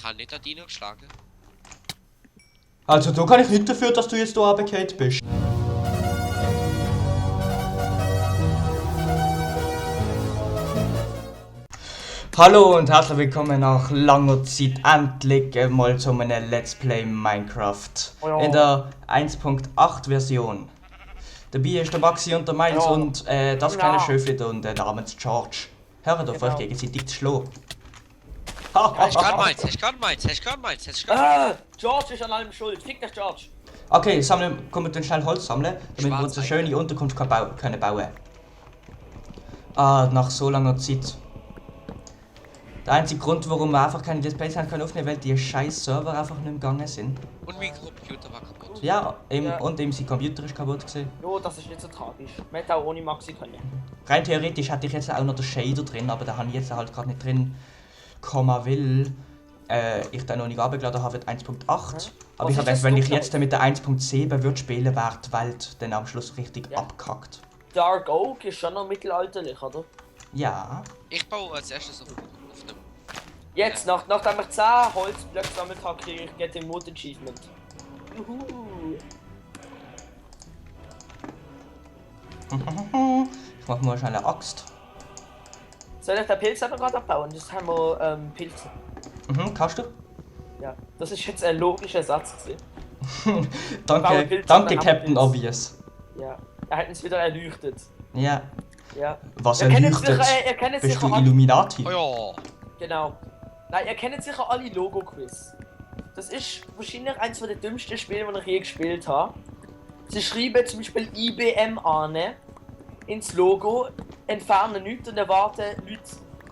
habe nicht an Dino geschlagen. Also da kann ich nicht dafür, dass du jetzt hier runtergefallen bist. Hallo und herzlich willkommen nach langer Zeit endlich mal zu einem Let's Play Minecraft. Ja. In der 1.8 Version. Dabei ist der Maxi und der Miles Ja. und das Ja. kleine Schöfli da und namens George. Hört auf Genau. euch gegenseitig zu schlagen. Hast gerade meins, hast gerade meins. George ist an allem schuld. Fick dich, George. Okay, kommen wir schnell Holz sammeln, damit wir uns eine Schwarz schöne Unterkunft können bauen. Ah, nach so langer Zeit. Der einzige Grund, warum wir einfach keine Displays haben können aufnehmen, weil die scheiß Server einfach nicht mehr gegangen sind. Und mein Computer war kaputt. Ja, Ja. und sein Computer ist kaputt gewesen. Jo, das ist nicht so tragisch. Man hätte auch ohne Maxi können. Rein theoretisch hätte ich jetzt auch noch den Shader drin, aber den habe ich jetzt halt gerade nicht drin, weil ich den noch nicht abgeladen habe für die 1.8. Aber Was ich ist habe gedacht, das wenn ich Dunkle? jetzt mit der 1.7 würde spielen, wäre die Welt dann am Schluss richtig Ja. abgekackt. Dark Oak ist schon noch mittelalterlich, oder? Ja. Ich baue als erstes auf dem. Jetzt, nachdem ich 10 Holzblöcke gesammelt habe, kriege ich Get the Mood Achievement. Juhu. Ich mache mal schnell eine Axt. Soll ich den Pilz einfach gerade abbauen? Das haben wir Pilze. Kannst du? Ja, das ist jetzt ein logischer Satz gewesen. Baue Danke, Pilze, danke dann Captain Pilz. Obvious. Ja, er hat uns wieder erleuchtet. Ja. Ja. Was Ihr kennt erleuchtet? sicher, ihr kennt Bist du sicher Illuminati? Oh ja. Genau. Nein, ihr kennt sicher alle Logo-Quiz. Das ist wahrscheinlich eines der dümmsten Spiele, die ich je gespielt habe. Sie schreiben zum Beispiel IBM an ins Logo, entfernen nichts und erwarten Leute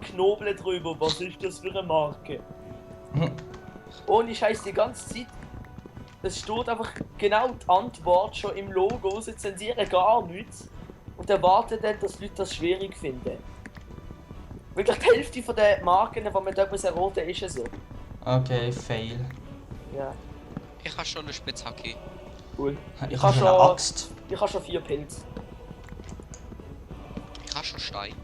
knobeln drüber. Was ist das für eine Marke? Ohne Scheiß die ganze Zeit. Es steht einfach genau die Antwort schon im Logo. Sie zensieren gar nichts und erwarten dann, dass Leute das schwierig finden. Wirklich die Hälfte von den Marken, die man dort muss erraten, ist es so. Okay, fail. Ja, Ich habe schon eine Spitzhacke. cool. Ich habe habe schon eine schon- Axt. Ich habe schon 4 Pilze. Ich habe schon Stein.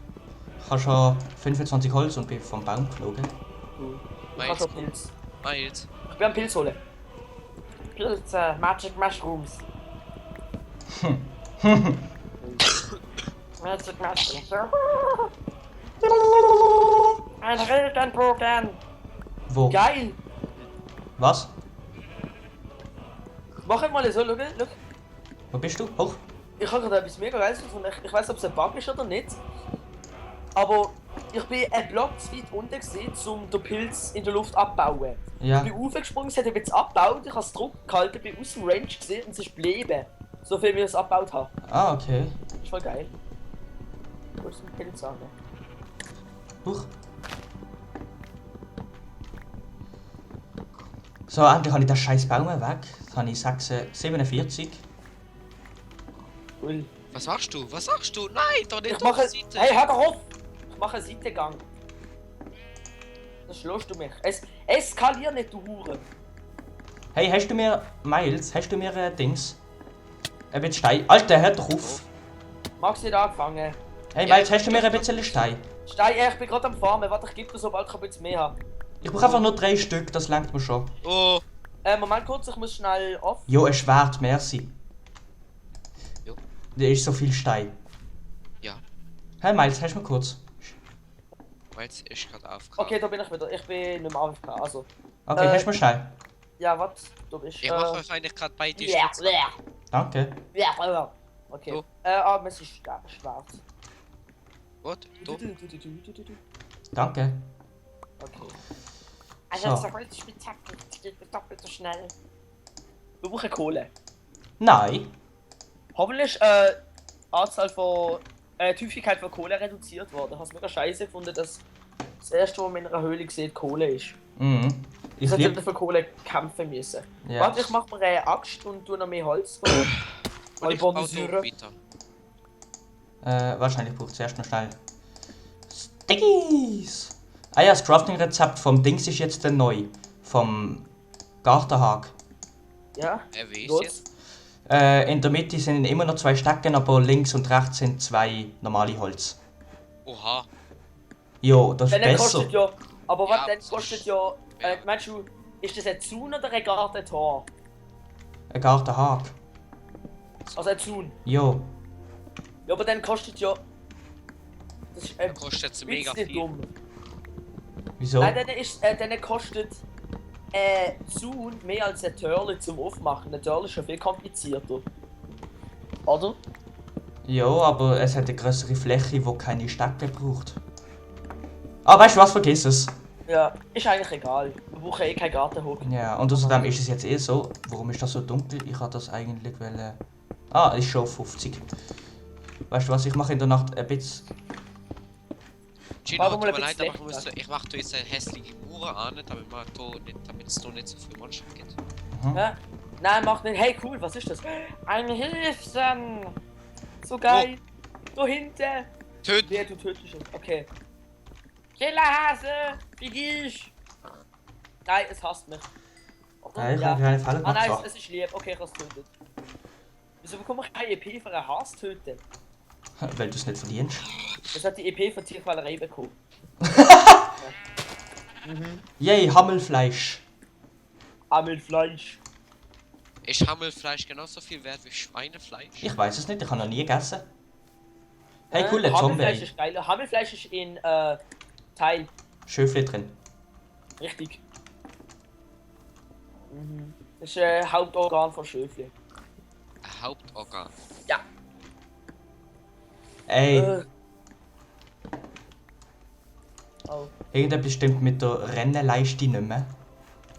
Ich habe schon 25 Holz und bin vom Baum geflogen. Cool. Ich Miles. habe schon Pilz. Miles. Ich will einen Pilz holen. Pilze, Magic Mushrooms. Magic Mushrooms. Ein Regenbogen. Wo? Geil. Was? Mach mal so, schau. Wo bist du? Hoch? Ich habe gerade etwas mega Geiles gefunden. Ich weiß, ob es ein Bug ist oder nicht. Aber ich bin einen Block zu weit unten gesehen, um den Pilz in der Luft abzubauen. Ja. Ich bin aufgesprungen, es hat ein bisschen abgebaut, ich habe es Druck gehalten, bin aus dem Range gesehen und es ist geblieben. So viel wie ich es abgebaut habe. Ah, okay. Das ist voll geil. Wo ist mein Pilz an? Huch. So, endlich habe ich den scheiß Baum weg. Jetzt habe ich 47. Cool. Was machst du? Was sagst du? Nein, doch nicht Ich mache. auf die Seite. Hey, hör doch auf! Ich mache einen Seitengang. Das schlägst du mich. Es eskaliert nicht, du Hure. Hey, hast du mir... Miles, hast du mir Dings? Ein bisschen Stein... Alter, hör doch auf! Magst nicht angefangen? Hey, Ja, Miles, hast du mir ein bisschen Stein? Stein, ich bin gerade am Farmen. Warte, ich gebe dir, sobald ich ein bisschen mehr habe. Ich brauche einfach nur 3 Stück, das langt mir schon. Oh. Moment kurz, ich muss schnell off. Jo, ein Schwert, merci. Jo. Da ist so viel Stein. Ja. Hey, Miles, hast du mir kurz? Miles ist gerade aufgekommen. Okay, da bin ich wieder. Ich bin nicht mehr AFK, also. Okay, hast du mir schnell? Ja, was? Du bist. Ich mache euch eigentlich gerade beide Ja, Spitzhacke. ja, Danke. ja. Okay. So. Es ist schwarz. What? Du? Danke. Okay. So. Also, das Holzspitzhacke geht doppelt so schnell. Wir brauchen Kohle. Nein. Hoffentlich Anzahl von. Die Häufigkeit von Kohle reduziert worden. Ich habe es mega scheiße gefunden, dass das erste, was man in einer Höhle sieht, Kohle ist. Mhm. Ich Ich hätte liebe... für Kohle kämpfen müssen. Ja. Warte, ich mach mir eine Axt und tue noch mehr Holz. Und ich baue so Bonsäure. weiter. Wahrscheinlich braucht es erst noch schnell... Stickies! Ah ja, das Crafting-Rezept vom Dings ist jetzt neu. Vom Gartenhag. Ja, Wie ist gut. jetzt? In der Mitte sind immer noch 2 Stecken, aber links und rechts sind 2 normale Holz. Oha. Jo, das ist Dann besser. kostet ja Aber Ja, was dann das kostet ist- ja. ja. Meinst du, ist das ein Zaun oder ein Gartentor? Ein Gartenhag. Also ein Zaun. Jo. Ja, aber dann kostet ja. Das ist ein Kostet jetzt mega bisschen viel. dumm. Wieso? Nein, dann kostet Zaun mehr als ein Törle zum Aufmachen. Ein Törle ist schon viel komplizierter. Oder? Ja, aber es hat eine größere Fläche, die keine Stecke braucht. Ah, weißt du was? Vergiss es. Ja, ist eigentlich egal. Wir brauchen eh keinen Gartenhook. Ja, und außerdem ist es jetzt eh so. Warum ist das so dunkel? Ich habe das eigentlich wollen. Ah, ist schon 50. Weißt du was? Ich mache in der Nacht ein bisschen. Gino, Warte mal tut ein mir leid, bisschen aber ich mach da jetzt eine hässliche Mauer an, damit es da nicht so viel Monster gibt. Hä? Nein, mach nicht. Hey, cool, was ist das? Ein Hilfsen! So geil! Da hinten! Töten! Wer du tödlich ist. Okay. Killerhase! Wie dich! Nein, es hasst mich. Oder? Ja, ich habe keine Falle Ah gemacht. nein, So. es ist lieb. Okay, ich hab's tötet. Wieso bekomme ich keine EP für einen Hass töten? Weil du es nicht verdienst. Das hat die EP für Tierquälerei bekommen. Yay, Hammelfleisch. Ammelfleisch. Ist Hammelfleisch genauso viel wert wie Schweinefleisch? Ich weiß es nicht, ich habe noch nie gegessen. Hey, cool, der Hammelfleisch Zombie. ist geil. Hammelfleisch ist in Teil. Schöfli drin. Richtig. Das ist Hauptorgan von Schöfli. Ein Hauptorgan. Ja. Ey, Oh. irgendetwas stimmt mit der Rennenleiste nicht mehr.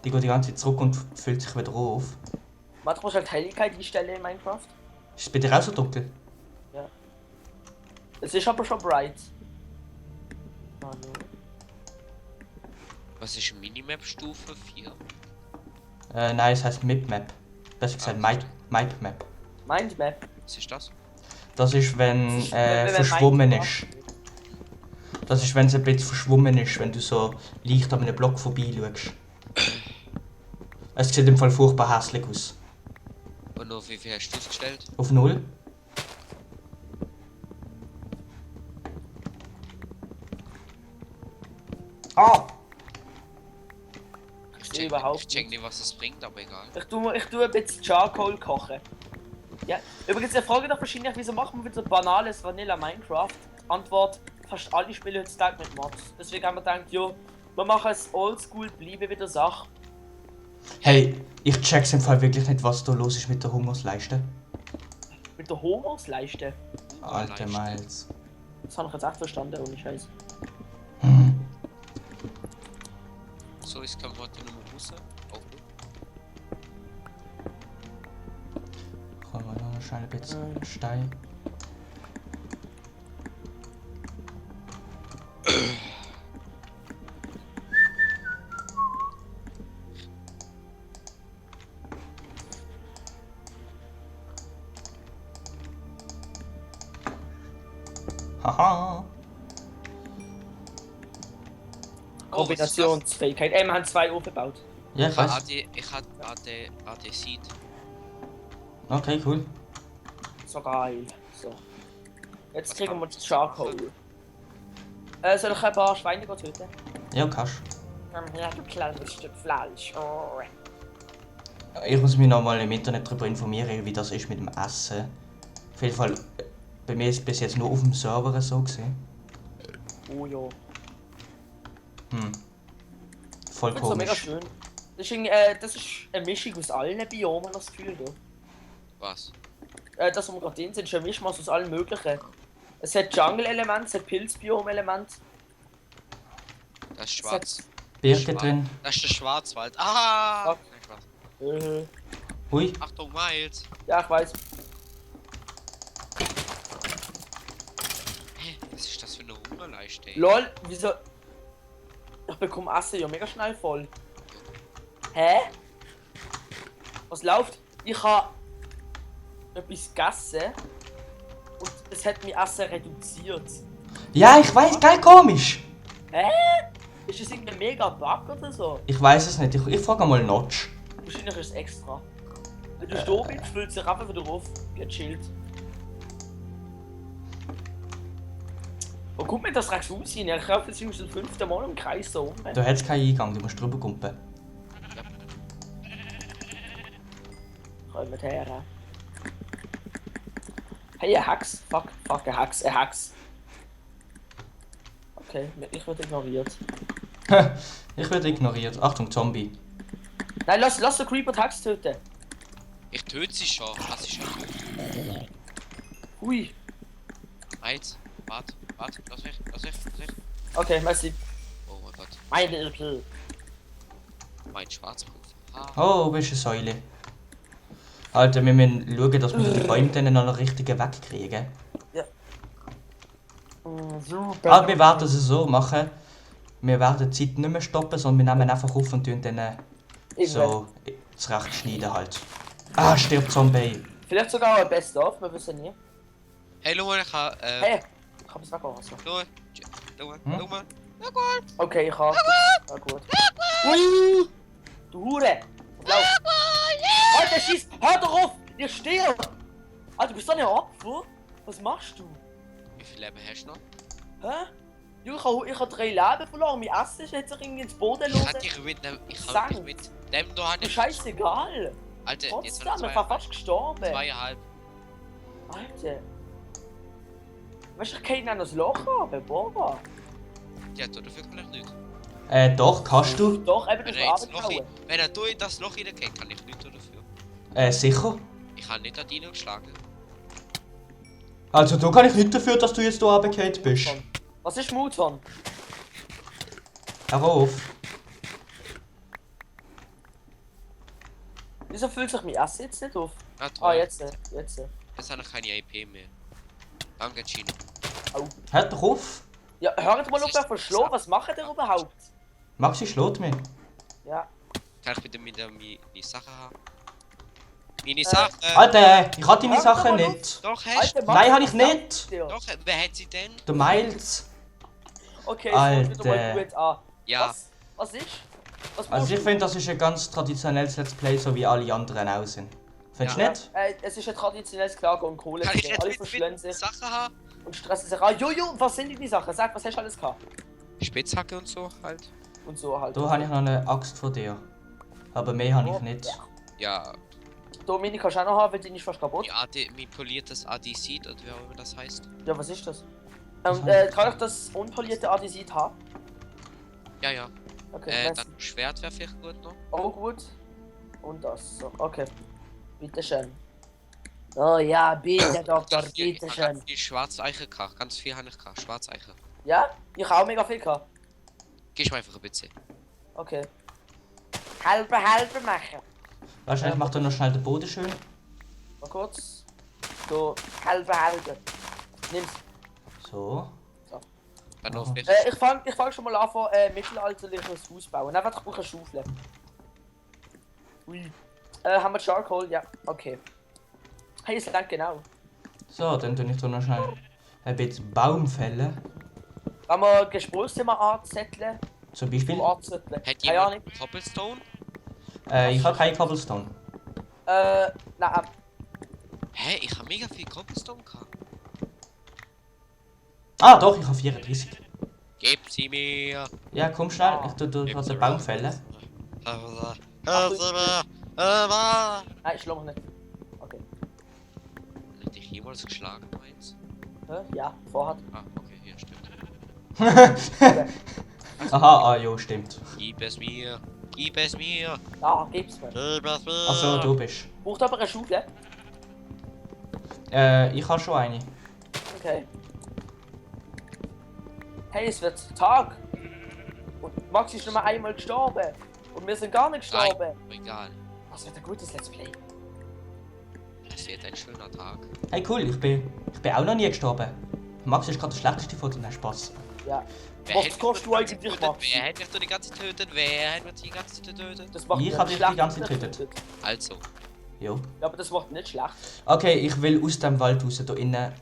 Die geht die ganze Zeit zurück und füllt sich wieder auf. Warte, ich muss halt Helligkeit einstellen in Minecraft. Ist es bei dir auch so dunkel? Es ist aber schon bright. Oh, no. Was ist Minimap-Stufe 4? Nein, es heißt Mipmap. Besser gesagt, Mipmap. Mindmap. Was ist das? Das ist, wenn Das ist, wenn verschwommen Minecraft ist. Das ist, wenn es ein bisschen verschwommen ist, wenn du so leicht an einem Block vorbei schaust. Es sieht im Fall furchtbar hässlich aus. Und auf wie viel hast du es gestellt? Auf 0. Ah! Überhaupt Ich check nicht, was es bringt, aber egal. Ich tue ein bisschen Charcoal kochen. Ja. Übrigens, ihr fragt doch wahrscheinlich, wieso machen wir wieder banales Vanilla Minecraft? Antwort, fast alle Spiele heutzutage mit Mods. Deswegen haben wir gedacht, jo, wir machen es oldschool, bleiben wieder Sache. Hey, ich check's im Fall wirklich nicht, was da los ist mit der Hungersleiste. Mit der Homos-Leiste. Alter Miles. Das habe ich jetzt echt verstanden, ohne Scheiß. So ist kein Wort in der Busse. Oh. Kommen wir noch schnell ein bisschen Stein. Haha. Kombinationsfähigkeit. Wir haben 2 aufgebaut. Ja, ich Ich hab weiß. ich hab AD Seed. Okay, cool. So geil. So. Jetzt kriegen wir das Charcoal. Soll ich ein paar Schweine töten? Ja, kannst. Ja, du kleines Stück Fleisch. Oh. Ich muss mich noch mal im Internet darüber informieren, wie das ist mit dem Essen. Auf jeden Fall, bei mir ist es bis jetzt nur auf dem Server so gesehen. Oh ja. Voll Ich find's so mega komisch. schön. Das ist eine Mischung aus allen Biomen, das Gefühl da. Was? Das, wo wir gerade drin sind, ist eine Mischung aus allen möglichen. Es hat Jungle-Element, es hat Pilzbiom-Element. Das ist schwarz. Birke drin. Das ist der Schwarzwald. Ah! Fuck. Nein, Spaß. Hui. Achtung, Miles! Ja, ich weiß. Hä? Was ist das für eine Hungerleiste? ey? LOL, wieso? Ich bekomme Essen ja mega schnell voll. Hä? Was läuft? Ich habe etwas gegessen und es hat mein Essen reduziert. Ja, ich weiß, geil komisch. Hä? Ist das irgendein mega Bug oder so? Ich weiß es nicht. Ich frage mal Notch. Wahrscheinlich ist es extra. Wenn du da bist, füllt sich einfach wieder auf. Gechillt. Wo kommt mir das Rex raus rein? Ich kaufe es aus dem 5. Mal im Kreis so rum. Da hat es keinen Eingang, du musst drüber kumpen. Kommt her. Hey, ein Hex. Fuck, ein Hex, ein Hex. Okay, ich werde ignoriert. Ich werde ignoriert. Achtung, Zombie. Nein, lass den Creeper die Hex töten. Ich töte sie schon. Lass sie schon töten. Ui. Eins. Warte. Lass weg. Okay, merci. Oh mein Gott. Meine Irrtel. Mein Schwarzpulver. Oh, du bist eine Säule. Alter, wir müssen schauen, dass wir die Bäume dann noch richtigen Weg kriegen. Super. Aber wir werden es so machen. Wir werden die Zeit nicht mehr stoppen, sondern wir nehmen einfach auf und tun dann so zurecht schneiden halt. Ah, stirbt Zombie. Vielleicht sogar ein Best-of, wir wissen nie. Hey, schau mal, ich habe. Hey, ich hab es weggelassen. Schau mal. Okay, ich hab. Ah, gut. Ui! Du Hure! Lauf! Alter, schieß! Hör doch auf! Ihr stirbt! Alter, du bist doch nicht Opfer? Was machst du? Wie viel Leben hast du noch? Hä? Jo, ich hab 3 Leben verloren, mein Essen ist jetzt irgendwie ins Boden Ich los. hab dich mit dem. Ich hab Sag. dich mit dem da Du nicht. scheißegal! Alter, jetzt Trotzdem, ich war fast gestorben. 2,5. Alter! Weißt du, ich kann noch das Loch haben, boah! Ja, dafür kann ich nicht. Doch, kannst du. Doch, eben Wenn das er jetzt Loch Abend in, wenn er durch das Loch reingeht, kann ich nicht dafür. Sicher. Ich habe nicht an Dino geschlagen. Also, da kann ich nicht dafür, dass du jetzt hier runtergefallen bist. Was ist Muton? Hör auf. Wieso fühlt sich mein Essen jetzt nicht auf? Ah, toll. Ah, jetzt. Jetzt habe ich keine IP mehr. Danke, Chino. Hört doch auf. Ja, hört mal Was auf, ist wer verschlagen. Was macht ihr überhaupt? Maxi schlägt mich. Ja. Kann ich bitte meine Sachen haben? Meine Sachen! Alter, ich hatte deine Hör Sachen doch mal auf. nicht. Doch, hast du! Alter, Nein, Max, habe ich was nicht. sagt ihr? Doch, wer hat sie denn? Der Miles. Okay, es fängt wieder mal Alter. gut an. Ja. Was ist? Was Also brauchst ich du? finde, das ist ein ganz traditionelles Let's Play, so wie alle anderen auch sind. Findest du Ja. nicht? Es ist ein traditionelles Klagen und Kohle. Kann ich jetzt Alle mit verschlönen sich Sachen haben? und stressen sich an. Jojo, was sind die Sachen? Sag, was hast du alles gehabt? Spitzhacke und so halt. Und so halt. Da habe ich noch eine Axt von dir. Aber mehr habe ich nicht. Ja, Dominik kannst du auch noch haben, weil die ist fast kaputt. mein poliertes AD-Seed oder wie auch immer das heißt. Ja, was ist das? Was Kann ich das unpolierte Adesit haben? Ja, ja. Okay, nice. Dann Schwert wäre vielleicht gut noch. Oh gut. Und das. So, okay. Bitteschön. Oh ja, bitte Doktor, Ich habe bitteschön. ganz viel Schwarzeiche gehabt. Ganz viel habe ich gehabt. Schwarzeiche. Ja? Ich habe auch mega viel gehabt. Gehst du einfach ein bisschen. Okay. Halber machen. Weißt du, ich mach da noch schnell den Boden schön. Mal kurz. So, halber. Nimm's. So. Dann Aha. noch vielleicht. Ich fang schon mal an von mittelalterliches Haus bauen. Einfach ich brauche eine Schaufel. Ui. Haben wir Charcoal? Ja, okay. Hey, es langt genau. So, dann tue ich da noch schnell ein bisschen Baum fällen. Wenn wir Gesprächsthema anzetteln, Zum Beispiel. anzetteln. Hat Keine Ahnung. jemand Cobblestone? Ich habe keinen Cobblestone. Nein. Hä? Ich habe mega viel Cobblestone gehabt. Ah, doch, ich habe 34. Gib sie mir! Ja, komm schnell, ich tue gerade den Baum fällen. Nein, ich schlage nicht. Okay. Hätte ich jemals geschlagen, meinst Ja, vorhat. Ah, okay, hier stimmt. Aha, jo, stimmt. Gib es mir! Gib es mir! Ja, gib's mir. Gib es mir! Achso, du bist. Braucht aber eine Schaufel? Ich habe schon eine. Okay. Hey, es wird Tag. Und Max ist nur mal einmal gestorben. Und wir sind gar nicht gestorben. Egal. Das wird ein gutes Let's Play. Es wird ein schöner Tag. Hey cool, ich bin auch noch nie gestorben. Max ist gerade der schlechteste von den Spaß. Ja. Wer Was hätte kostet mich du die ganze eigentlich, Zeit Max? getötet? Wer hätte mich da die ganze Zeit getötet? Wer hätte mich die ganze Zeit getötet? Das macht Ich nicht hab dich die schlecht, ganze wenn Zeit du getötet. Also. Jo. Ja, aber das macht nicht schlecht. Okay, ich will aus dem Wald raus. Da innen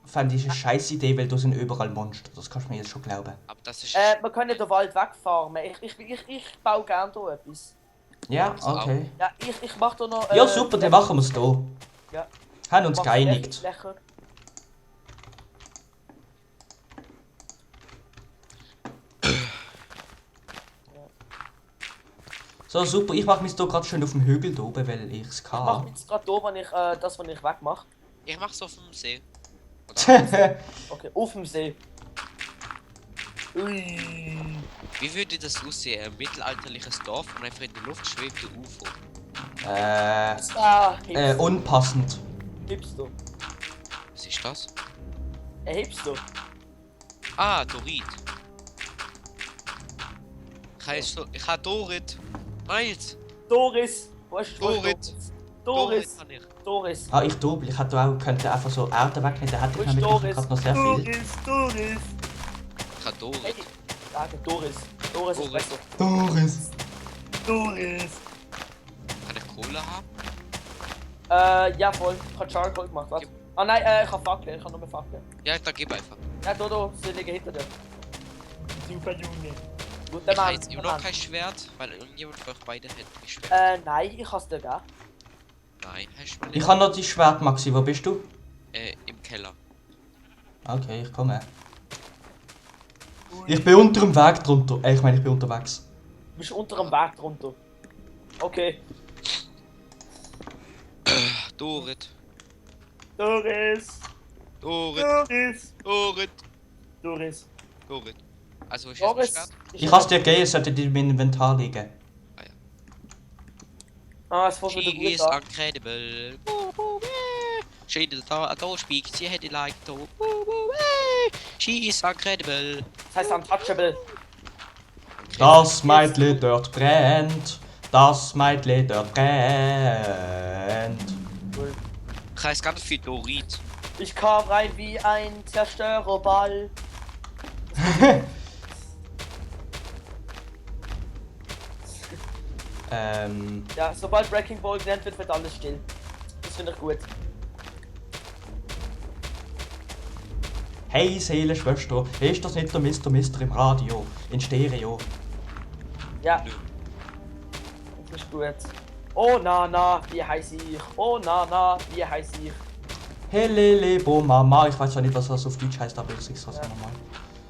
fände ich eine scheiß Idee, weil da sind überall Monster. Das kannst du mir jetzt schon glauben. Aber das ist. Wir können den Wald wegfarmen. Ich baue gerne hier etwas. Ja, Mach's auch. okay. Ja, ich mach da noch. Ja, super, dann machen wir es hier. Ja. Haben uns mach geeinigt. Fläche. So, super. Ich mache mich hier gerade schön auf dem Hügel da oben, weil ich es Ich mach kann. mich jetzt gerade da, wenn ich das, was ich wegmache. Ich mach's auf dem See. Okay, auf dem See. Ui. Wie würde das aussehen? Ein mittelalterliches Dorf und einfach in der Luft schwebt ein UFO. Hipster. Unpassend. Hipster. Was ist das? Hipster. Ah, Dorit. Ich habe Dorit. Miles. Doris. Wo ist Dorit. Doris. Kann ich. Doris. Ah, ich glaube, ich hätte auch könnte einfach so Erde wegnehmen, da hätte Wo ich ist nämlich Doris? gerade noch sehr viel. Doris. Ich habe Dorit. Hey, sage Doris. Doris ist Doris. besser. Doris. Doris. Kann ich Kohle haben? Ja voll. Ich hab Charcoal gemacht, was? Gib. Ah nein, ich hab Fackeln, ich hab nur mehr Fackeln. Ja, dann gib einfach. Ja, Dodo, sie liegen hinter dir. Super Junge. Guter Ich habe Mann, jetzt immer guter noch Mann. kein Schwert, weil irgendjemand von euch beiden hat ein Schwert. Nein, ich kann's dir geben. Nein, hast du mir Ich nicht. habe noch die Schwert, Maxi. Wo bist du? Im Keller. Okay, ich komme. Ich bin unter dem Weg drunter. Ich meine, ich bin unterwegs. Du bist unter dem Weg drunter. Okay. Dorit. Doris. Dorit. Doris. Dorit. Doris. Dorit. Also, ich habe ein Doris. Schwert. Ich kann es dir geben, es sollte in meinem Inventar liegen. Ah, es fängt wieder She gut is an. incredible. She did don't speak, she had it like to. She is incredible. Das heißt untouchable. Das Mädle dort brennt. Das Mädle dort brennt. Cool. Ich heiße ganz viel Dorit. Ich kam rein wie ein Zerstörerball. Ja, sobald Breaking Ball genannt wird, wird alles still. Das finde ich gut. Hey Seelenschwester, ist das nicht der Mr. im Radio? In Stereo. Ja, Nö. das ist gut. Oh na, wie heiß ich? Oh na, wie heiß ich? Helele, bo Mama. Ich weiß zwar nicht, was das auf Deutsch heißt, aber ich sag's trotzdem nochmal.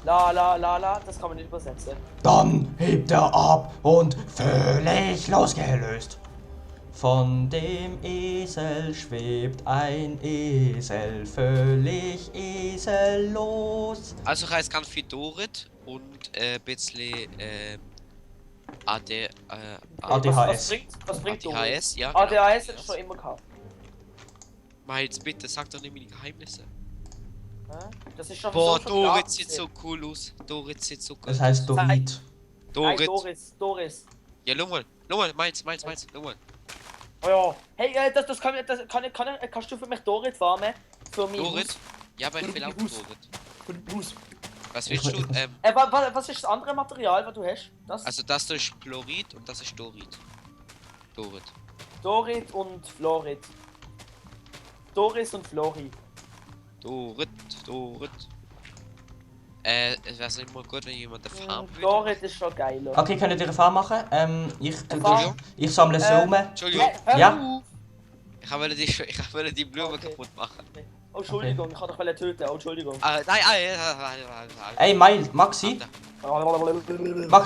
La, das kann man nicht übersetzen. Dann hebt er ab und völlig losgelöst. Von dem Esel schwebt ein Esel völlig esellos. Also ich heiße ganz viel Dorit und ein bisschen ADHS. Was bringt du? ADHS, ja. genau. ADHS hätte ich schon immer gehabt. Miles, bitte sag doch nicht meine Geheimnisse. Hä? Das ist schon Boah, so schon klar Dorit sieht gewesen. so cool aus. Dorit sieht so cool Das aus. heißt Dorit. Nein, Dorit. Doris. Ja, schau mal, Miles, schau mal. Oh ja. Hey, kannst du für mich Dorit farmen? Für mich. Dorit? Ja, aber ich will auch Haus. Dorit. Für den Blues. Was willst du? Was ist das andere Material, was du hast? Das? Also das da ist Chlorid und das ist Dorit. Dorit. Dorit und Florid. Doris und Flori. Dorit. Es wäre immer gut, wenn jemand eine Farm würde. Dorit ist schon geil. Okay, könnt ihr eine Farm machen? Farm? Ich sammle so um. Entschuldigung, Ja. ich wollte die Blume Okay. kaputt machen. Oh, Entschuldigung, ich kann dich töten. Oh, Entschuldigung. Nein, Ey, Maxi,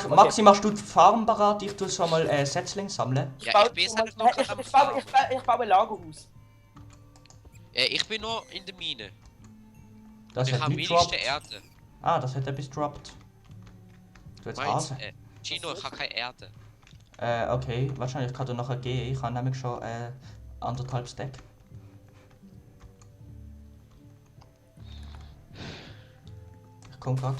Maxi, machst du die Farm parat? Ich tue schon mal Setzling sammeln. Ja, ich bin jetzt halt noch gerade am Farmen. Ich baue ein Lagerhaus. Ich bin nur in der Mine. Das Ich hat habe nichts wenigste droppt. Erde. Ah, das hat etwas droppt. Du jetzt Meins, Hase. Gino, ich habe keine Erde. Okay, wahrscheinlich kann du nachher gehen. Ich habe nämlich schon 1,5 Stack. Ich komm grad.